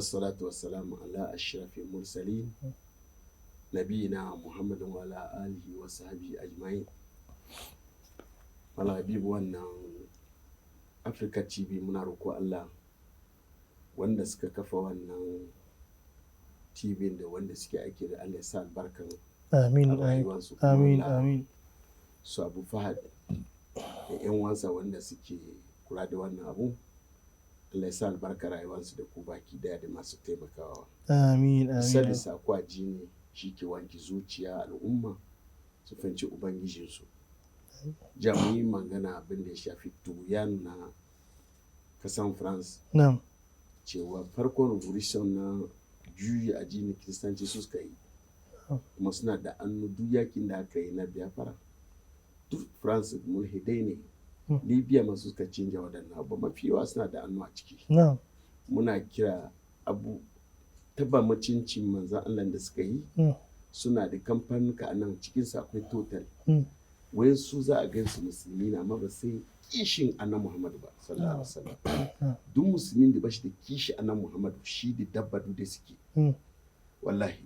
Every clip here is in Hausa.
Wassalatu wassalamu ala ashrafil mursalin nabiyina Muhammadin wa ala alihi wa sahbihi ajma'in. Malam Habibu, wannan Africa TV, muna roƙo Allah, wanda suka kafa wannan TV da wanda suke aiki da, Allah ya sa albarkan Amin. a Amin. rayuwarsu, kuma Amin. Allah Amin. su Abu Fahad da yan wansa wanda suke kula da wannan abu, Allah ya sa albarka rayuwarsu da ku baki daya da masu taimakawa. Amin. Isar da Amin. sako a jini shi ke wanke zuciya al'umma su fahimci ubangijinsu. Jami'in magana abin da ya shafi tuyan na kasan France, cewa farkon revolution na juyi addinin Kiristanci su suka yi, kuma suna da annu duk yakin da aka yi na Biafra, duk France mulhidai ne. Libya masu suka canja waɗannan abu, mafi yawa suna da annu a ciki. Muna kira abu taba mutuncin manzan Allah da suka yi. Suna da kamfanuka a nan, cikinsu akwai Total. Wayansu za a gansu musulmi na, amma ba sai kishin annabi Muhammadu ba sallallahu alaihi wasallam. Duk musulmin da bashi da kishi annabi Muhammadu, shi da dabba duk da suke. Wallahi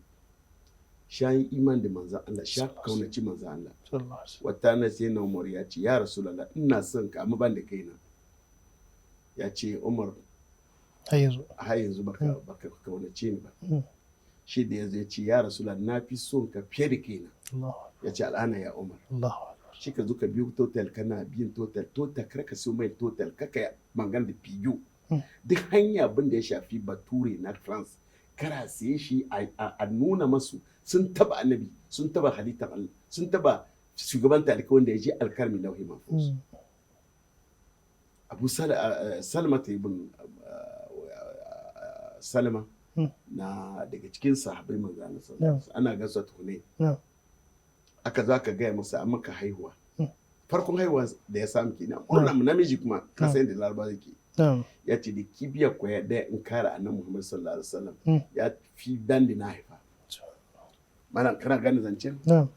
sha yi iman da manzan Allah, sha kaunaci manzan Allah. Sallallahu alaihi wasallam. Wata na sai na Umar ya ce, "Ya Rasulullah, ina son ka amma ban da kaina." Ya ce, "Umar, Har yanzu. har yanzu baka kaunace ni ba." Shi da yazo ya ce, "Ya Rasulullah, na fi son ka fiye da kaina." Allahu Ya ce, "Al'ana ya Umar." Allahu akbar. Shi ka zo ka biyo Total, kana biyan Total, Total kar ka siyo mai Total, kaka magana da Peugeot. Duk hanya abin da ya shafi bature na France kara siye shi, a nuna masu sun taba annabi, sun taba halittar Allah, sun taba shugaban talika wanda ya je alkarmi lauhi mahfuz. Abu Salma ta ibn Salma na daga cikin sahabbai manzo Allah sallallahu alaihi wasallam, ana gasa tukune. Aka zo aka gaya masa an maka haihuwa. Farkon haihuwa da ya samu kenan, wannan namiji kuma ka san da Laraba yake. Ya ce da kibiya kwaya daya in kare annabi Muhammad sallallahu alaihi wasallam ya fi dan da na haifa. Malam, kana gane zancen? Na'am.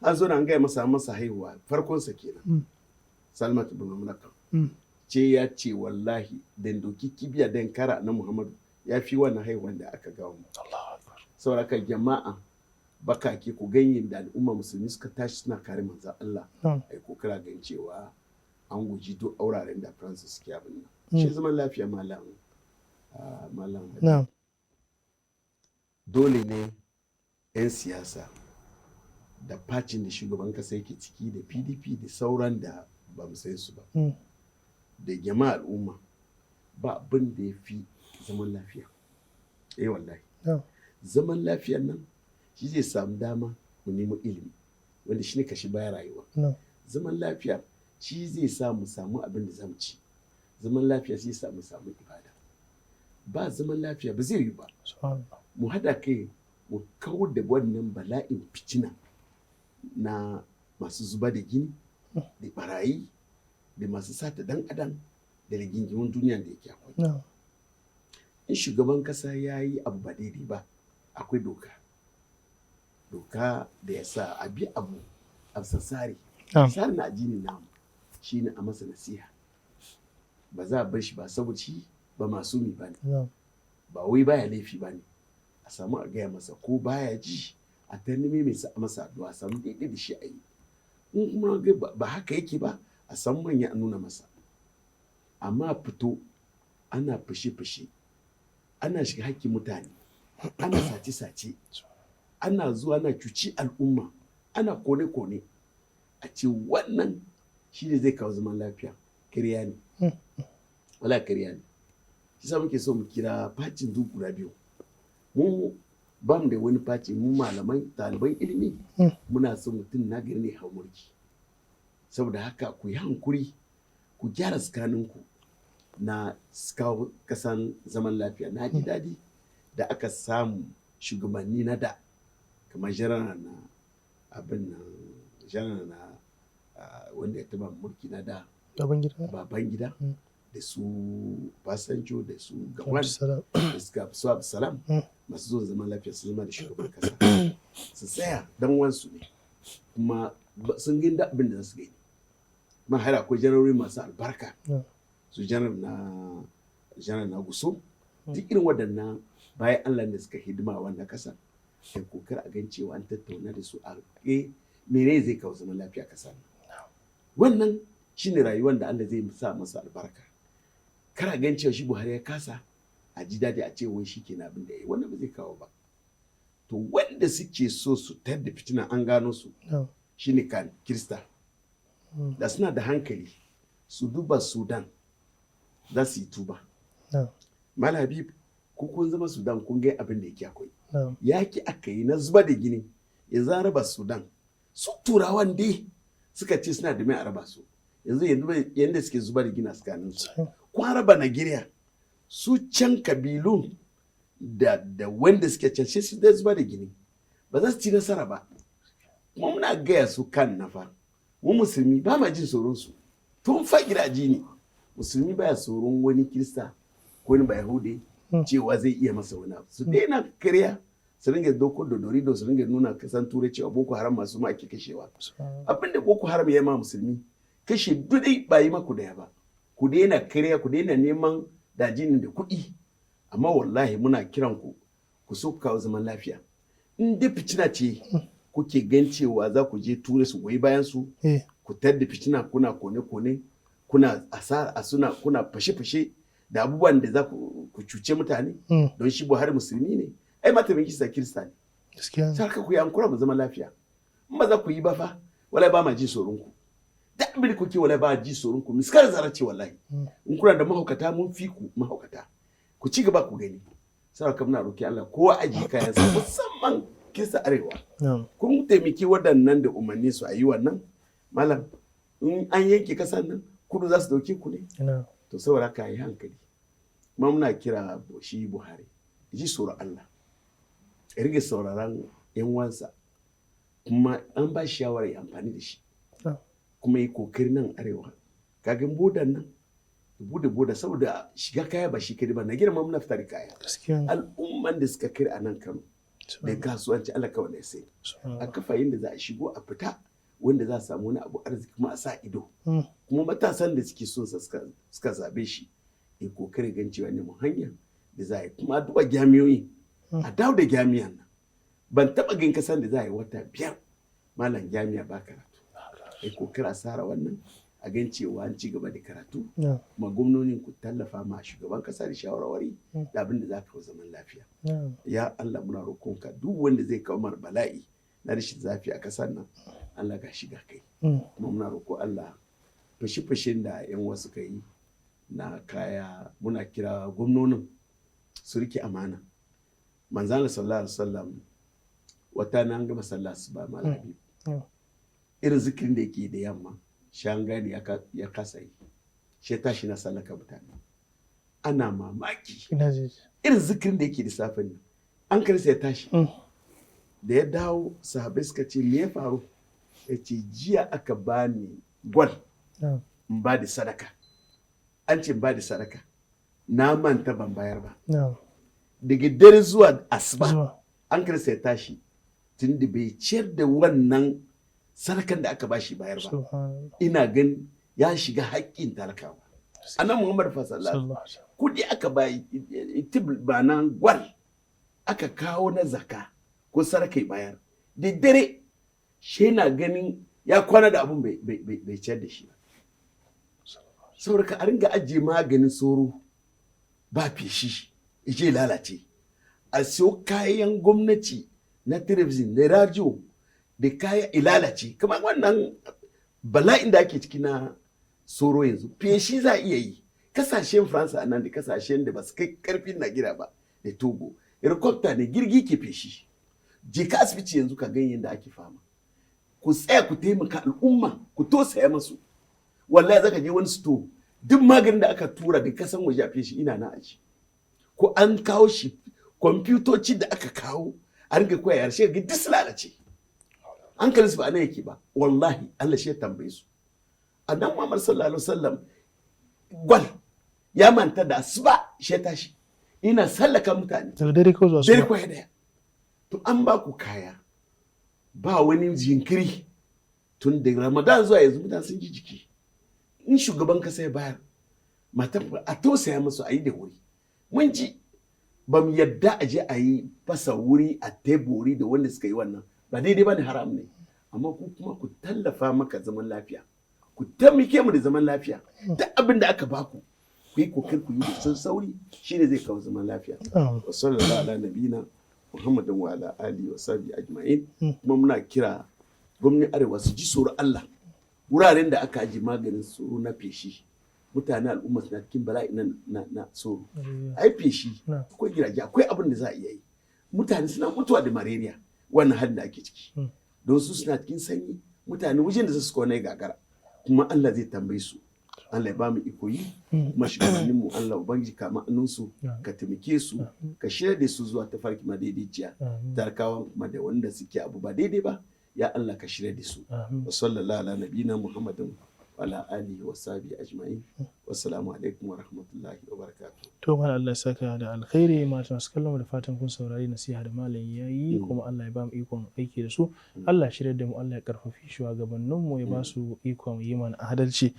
An zo na an gaya masa an masa haihuwa, farkon sa kenan. Salmat ibn Mulakam ce ya ce, "Wallahi dan doki kibiya dan kare annabi Muhammadu ya fi wannan haihuwan da aka gawo mu." Allahu akbar. Saboda haka jama'a bakake, ku ganyen da al'umma musulmi suka tashi suna kare manzon Allah. Ai kokara gan cewa an guji duk auraren da France suke abin nan. Shi zaman lafiya, malam, malam, dole ne 'yan siyasa da facin da shugaban kasa yake ciki da PDP da sauran da ba mu san su ba da jama'a al'umma, ba abin da ya fi zaman lafiya. Eh wallahi, zaman lafiyar nan shi zai samu dama mu nemi ilimi, wanda shine kashi baya rayuwa. Zaman lafiya shi zai sa mu samu abin da zamu ci. Zaman lafiya shi sa mu samu ibada. Ba zaman lafiya ba zai yi ba. Subhanallah. Mu hada kai mu kawar da wannan bala'in fitina na masu zuba da gini da barayi da masu sata dan adam da rigingimun duniya da yake akwai. In shugaban kasa ya yi abu ba daidai ba, akwai doka, doka da ya sa a bi abu a bisa tsari. Tsari na addini namu shine a masa nasiha, ba za a bar shi ba saboda shi ba masumi ba ne. Ba wai baya laifi ba ne, a samu a gaya masa ko baya ji, a ta nemi mai sa masa addu'a, a samu daidai da shi a yi. In kuma ga ba haka yake ba, a samu manya a nuna masa. Amma fito ana fashe-fashe, ana shiga hakkin mutane, ana sace-sace, ana zuwa ana cuci al'umma, ana kone-kone, a ce wannan shi ne zai kawo zaman lafiya, kariya ne. Wala kariya ne. Shi sa muke so mu kira facin duk guda biyu. Mu ba mu da wani faci, mu malaman ɗaliban ilimi. Muna son mutum na gari ne hau mulki. Saboda haka ku yi hankuri, ku gyara tsakaninku na kawo kasan zaman lafiya. Na ji daɗi da aka samu shugabanni na da kamar janar na abin nan, janar na wanda ya taba mulki na da, Babangida. Babangida, da su Obasanjo, da su Gowon, Abdulsalam. da suka su Abdulsalam, masu zuwa zaman lafiya, su zama da shugaban kasa, su tsaya dan wansu ne, kuma sun gina abin da za su gani. Ma har akwai janarori masu albarka, su janar na Gusau. Duk irin waɗannan bayan Allah da suka hidima a wannan kasa, da kokar a gan cewa an tattauna da su a mene zai kawo zaman lafiya kasa. Wannan shine rayuwar da Allah zai sa masa albarka. Kar a gan cewa shi Buhari ya kasa, a ji daɗi a ce wai shi kenan abin da ya yi, wannan ba zai kawo ba. To, wanda suke so su tayar da fitina, an gano su. Shine kan Kirista da suna da hankali su duba Sudan, za su yi tuba. Malam Habib, ko kun zama Sudan, kun ga abin da yake akwai. Yaki aka yi na zuba da gini, yanzu an raba Sudan. Su Turawan dai suka ce suna da mai a raba su. Yanzu yanda suke zuba da gina tsakanin su. Kun raba Nigeria, su can kabilun da wanda suke can sai su dai zuba da gini, ba za su ci nasara ba. Kuma muna gaya su kan nafa, mu Musulmi ba ma jin tsoron su. Tun fa gidaje ne, Musulmi baya tsoron wani Kirista ko wani Bayahude cewa zai iya masa wani abu. Su daina karya, su ringa doko dodorido, su ringa nuna kasan Turai cewa Boko Haram masu ma ake kashewa. Abinda Boko Haram ya ma Musulmi kashe dudai ba yi maku daya ba. Ku daina karya, ku daina neman dajinin da kuɗi. Amma wallahi muna kiran ku, ku so ku kawo zaman lafiya. In dai fitina ce kuke gan cewa za ku je Turai su goyi bayan su, ku tar da fitina, kuna kone-kone, kuna asara, a suna kuna fashe-fashe da abubuwan da za ku cuce mutane. Don shi Buhari Musulmi ne, ai mataimakin sa Kirista ne. Gaskiya. Sai haka ku yi ankura mu zama lafiya. In ba za ku yi ba fa, wallahi ba ma ji tsoron ku. Duk abin da kuke, wallahi ba ji tsoron ku miskar zara ce wallahi. In kuna da mahaukata, mun fi ku mahaukata. Ku ci gaba ku gani. Sai haka muna roki Allah kowa aji kayansa, musamman Kirista arewa. Kun taimaki waɗannan da umarni su a yi wannan. Malam, in an yanke kasan nan, kudu za su dauke ku ne. To, saboda haka yi hankali. Kuma muna kira shi Buhari ji tsoron Allah, ya rage sauraron yan wansa, kuma an ba shi shawara ya amfani da shi. Kuma yi kokari nan arewa, kagin bodan nan ya bude boda, saboda shiga kaya ba shi kadai ba, na girma muna fitar da kaya. Al'umman da suka kai a nan Kano da kasuwanci, Allah kawai ne sai a kafa yadda za a shigo a fita, wanda za a samu wani abu arziki, kuma a sa ido. Kuma matasan da suke son sa suka zabe shi, ya kokari gan cewa nemo hanya da za a yi, kuma a duba jami'oyi, a dawo da jami'an nan. Ban taba gan kasan da za a yi wata 5, malam, jami'a ba karatu. Ya kokari a tsara wannan, a gan cewa an ci gaba da karatu. Kuma gwamnonin, ku tallafa ma shugaban kasa da shawarwari da abin da za ka zaman lafiya. Ya Allah, muna roƙonka, duk wanda zai kawo mana bala'i na rashin zafi a kasar nan, Allah ga shiga kai. Kuma muna roƙo Allah, fashe-fashen da yan wasu ka yi na kaya, muna kira gwamnonin su rike amana. Manzana sallallahu alaihi wasallam, wata nan gama sallah su ba Malam Habib, irin zikirin da yake da yamma shan gani ya kasa yi, shi ya tashi na sallaka mutane, ana mamaki. Ina ji. Irin zikirin da yake da safen nan, an karsa ya tashi. Da ya dawo, sahabai suka ce, "Me ya faru?" Ya ce, "Jiya aka bani gwal in ba da sadaka, an ce in ba da sadaka, na manta ban bayar ba daga dare zuwa asuba." Zuwa. An karsa ya tashi tun da bai ciyar da wannan sadakan da aka bashi bayar ba. Subhanallah. Ina gan ya shiga haƙƙin talakawa. Annabi Muhammad fa sallallahu Sallallahu alaihi wasallam. Kudi aka ba tib ba nan, gwal aka kawo na zaka ko sarkai bayar da dare, shi na ganin ya kwana da abun bai ciyar da shi ba. Saboda ka a ringa ajiye maganin soro ba feshi je lalace, a siyo kayan gwamnati na talabijin na radio da kaya ilalace, kamar wannan bala'in da ake ciki na soro yanzu, feshi za a iya yi. Kasashen Faransa nan da kasashen da ba su kai karfin Najeriya ba, da Togo, helicopter ne, girgi ke feshi. Je ka asibiti yanzu ka gan yadda ake fama. Ku tsaya ku taimaka al'umma, ku tosaya masu. Wallahi zaka je wani store, duk maganin da aka tura da kasan waje a feshi ina na aji, ko an kawo shi, kwamfutoci da aka kawo a ringa koya yara, shi ga duk su lalace. Hankalin su ba nan yake ba. Wallahi Allah shi ya tambaye su. Annabi Muhammad sallallahu alaihi wasallam, gwal ya manta, da asuba shi ya tashi ina sallaka mutane. Daga dare ko zuwa Dare asuba. kwaya daya. To, an ba ku kaya ba wani jinkiri, tun da Ramadan zuwa yanzu mutane sun ji jiki. In shugaban kasa ya bayar, matan a tausaya musu, a yi da wuri. Mun ji. Ba mu yadda a je a yi fasa wuri a teburi da wanda suka yi wannan ba daidai ba ne, haram ne. Amma ku kuma ku tallafa maka zaman lafiya, ku taimake mu da zaman lafiya. Duk abin da aka baku, ku yi kokari ku yi da sun sauri, shine zai kawo zaman lafiya. Na'am. Wa sallallahu ala nabina Muhammadin wa ala alihi wa sahbihi ajma'in. Kuma muna kira gwamnatin Arewa su ji tsoron Allah. Wuraren da aka aji maganin tsoro na feshi, mutane, al'umma suna cikin bala'i na tsoro. Ai feshi, akwai gidaje, akwai abin da za a iya yi. Mutane suna mutuwa da malaria wannan halin da ake ciki, don su suna cikin sanyi. Mutane wajen da su kona gagara, kuma Allah zai tambaye su. Allah ya ba mu iko yi. Kuma shugabannin mu, Allah ubangiji kama annunsu, ka taimake su, ka shirya da su zuwa tafarki madaidaiciya. Talakawan kuma da wanda suke abu ba daidai ba, ya Allah ka shirya da su. Wa sallallahu ala nabina Muhammadin wa ala alihi wa sahbihi ajma'in. Wassalamu alaikum wa rahmatullahi wa barakatuh. To malam, Allah ya saka da alkhairi. Masu masu kallon mu, da fatan kun saurari nasiha da malam ya yi, kuma Allah ya ba mu ikon aiki da su. Allah ya shirya da mu, Allah ya karfafi shugabannin mu, ya ba su ikon yi mana adalci.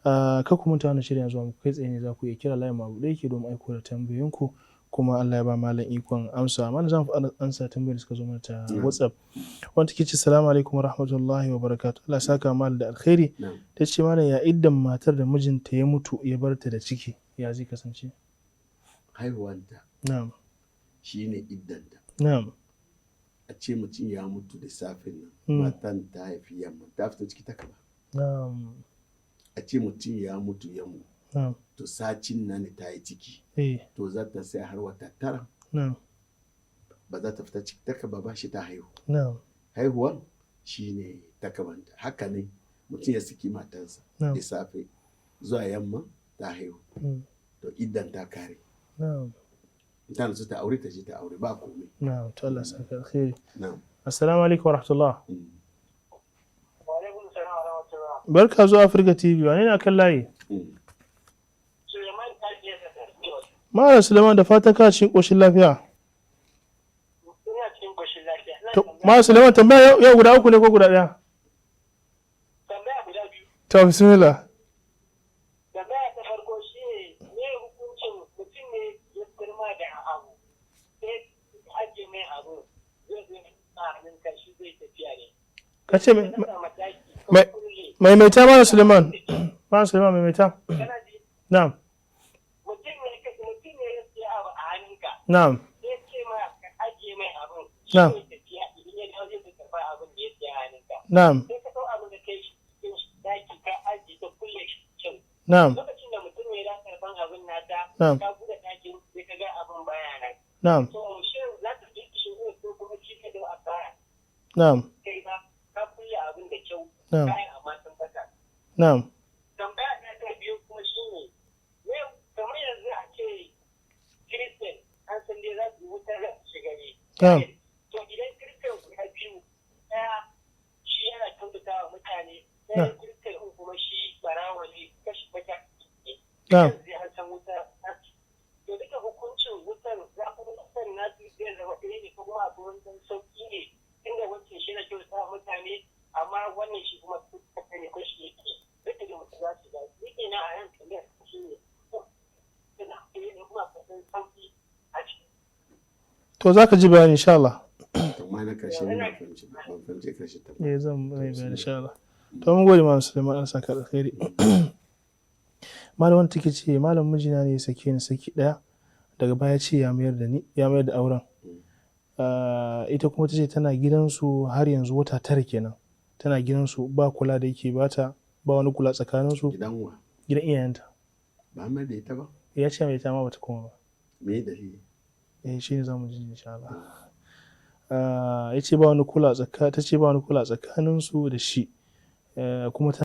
Kar ku manta, wannan shirin zuwa muku kai tsaye ne. Za ku iya kira layin mu abu yake domin aiko da tambayoyinku, kuma Allah ya ba malam ikon amsa. Malam, zan fi amsa tambayoyin da suka zo mana ta WhatsApp. Wanda take ce, "Salamu alaikum wa rahmatullahi wa barakatuh. Allah ya saka malam da alkhairi." Ta ce, "Malam, ya iddan matar da mijinta ya mutu ya bar ta da ciki, ya zai kasance?" Haihuwanta shine iddanta. A ce mutum ya mutu da safin nan, matan ta haifi yamma, ta fito ciki ta kaba. A ce mutum ya mutu yamma, to sacin nan ne ta yi ciki, to za ta sai har wata 9, ba za ta fita ciki ta kaba ba shi ta haihu. Haihuwan shine takabanta. Haka ne mutum ya saki matansa da safe, zuwa yamma ta haihu, to iddan ta kare. Tana so ta aure, ta je ta aure, ba komai. Na'am. To Allah ya saka alkhairi. Na'am. Assalamu alaikum wa rahmatullah. Wa alaikum salam wa rahmatullah. Barka zuwa Africa TV. Wane ne akan layi? Suleiman ta ce da Jos. Malam Suleiman, da fatan ka cikin koshin lafiya. Ina cikin koshin lafiya. Ina To tambaya. Malam Suleiman, tambaya yau guda uku ne ko guda ɗaya? Tambaya guda biyu. To, bismillah. Tambaya ta farko shi ne, me hukuncin mutum ne ya girma da abu, sai ajiye mai abu, zai zo a hannun shi zai tafiya ne. Ka ce Sai ka samu taki ko kulle. Maimaita, Malam Suleiman. Malam Suleiman, maimaita. Kana ji? Na'am. Mutum ne ya siya abu a hannunka. Na'am. Sai ce ma ka ajiye mai abun. Shi zai tafiya, idan ya dawo zai karɓa abun da ya siya a hannunka. Sai ka ɗau abin da kai shi cikin daki ka ajiye, ka kulle shi kyau. Lokacin da mutum ya da karban abin nata, ka buɗe ɗakin, sai ka ga abin baya nan. To shin za ka ji shi ne ko kuma shi ka dau asara? Kai ba ka kulle abin da kyau, kayan amma sun bata. Tambaya na ta biyu kuma shi ne, kamar yanzu a ce Christian, an san dai za su wutar za su shiga ne. To idan Christian guda biyu, ɗaya shi yana kyautata wa mutane, ɗaya Christian ɗin kuma shi barawa ne, kashi mutane ne. Zai an san wuta. To duka hukuncin wutar za ku wutar nasu zai zama ɗaya ne, ko kuma akwai wani ɗan sauƙi ne, inda wancan shi yana kyautata wa mutane, amma wannan shi kuma kuka ne ko shi yake duka da mutum za su ga yake na a nan. Tambayar shi ne, suna ɗaya ne kuma akwai ɗan sauƙi a ciki? To, za ka ji bayani insha Allah. Amma na karshe ne ban fahimci, ban fahimci karshe tambaya. Eh, zan mai bayani insha Allah. To, mun gode Malam Suleiman, Allah saka da alkhairi. Malam, wanda take ce, "Malam, mijina ne ya sake ni saki ɗaya, daga baya ce ya mayar da ni, ya mayar da auren." Ita kuma ta ce tana gidansu har yanzu, wata 9 kenan. Tana gidansu, ba kula da yake bata, ba wani kula tsakaninsu. Gidan wa? Gidan iyayenta. Ba mai da ita ba? Ya ce mai ita ma bata koma ba. Me dalili? Eh, shi ne zamu ji insha Allah. Ya ce ba wani kula tsaka, ta ce ba wani kula tsakaninsu da shi. Kuma ta